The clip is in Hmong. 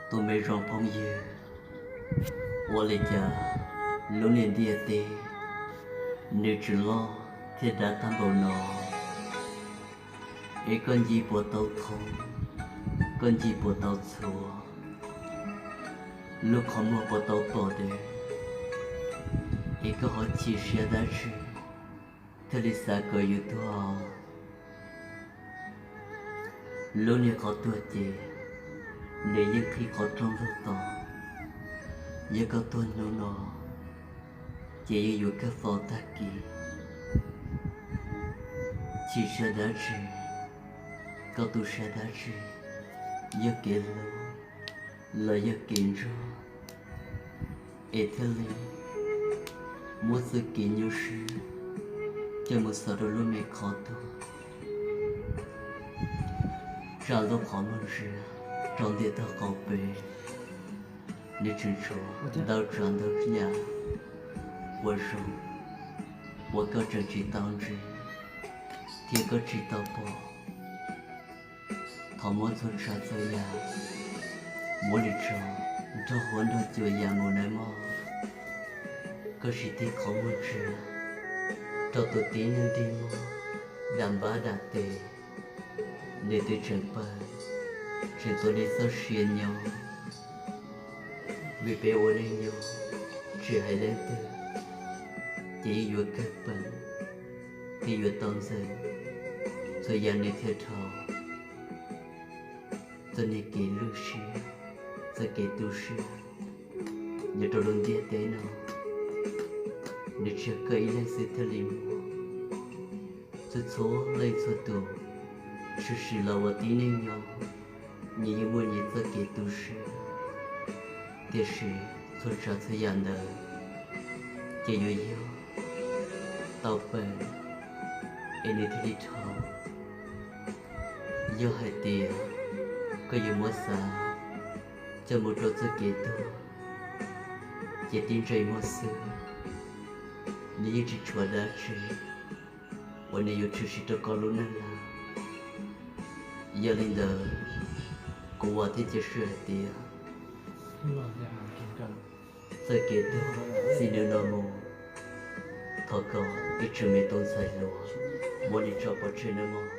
Tus me zoo phooj ywg, ua li cas lub niag ntiaj teb nws tseem loj thiab dav tag npaum no? Es koj ncig puas tau thoob, koj ncig puas tau txhua, lub qhov muag puas tau pom deb, es koj ho chim siab dab tsi thiaj li xav kom yus tuag? Lub niag qhov tuag ces nws yeej qhib qhov rooj lug tos. Yog koj tuag hnub no, ces yeej yuav kawg fo tag kis. Chim siab dab tsi, koj tu siab dab tsi? Yog kev hlub los yog kev ntsuag, es thiaj li muab txoj kev nyuaj siab coj mus xaus rau lub me qhov tuag. Tsam lub qhov muag ntsia rau ntiaj teb qaum pem, nws tseem tshuav ntau tsav ntau yam uas zoo, uas koj tseem tsis tau ntsib thiab koj tsis tau pom. Thov muab txhua tsav txhua yam muab li tso nrog huab nrog cua ya mus nawb mog. Koj sim tig qhov muag ntsia rau tus tib neeg dig muag dam npab dam tes, nws twb tseem pawg, tseem tuav li txoj sia nyob. Vim peb ua neej nyob, tsis hais leej twg, ces yeej yuav kawg peem thiab yuav tau ntxeev txhua yam nws thiaj dhau. Txoj niag kev lwj siab, txoj kev tu siab nyob rau lub ntiaj teb no, nws tsis yog koj ib leeg xwb thiaj li muaj. Txhua txhua leej txhua tus, tshwm sim los ua tib neeg nyob, nyias yeej muaj nyias txoj kev tu siab. Tiam sis txhua tsav txhua yam ntawd ces yuav yog tau peem es nws thiaj li dhau. Yog hais tias koj yuav muab xav coj mus rau txoj kev tuag, ces tib ntsais muag xwb, nws yeej tsis tshuav dab tsi uas nws yuav tshwm sim rau koj lub neej lawm. Yog li ntawd, kuv vam thiab cia siab hais tias txoj kev tuag txij hnub no mus, thov kom ib tsoom me tub ntxhais hluas muab li tso pov tseg nawb mog.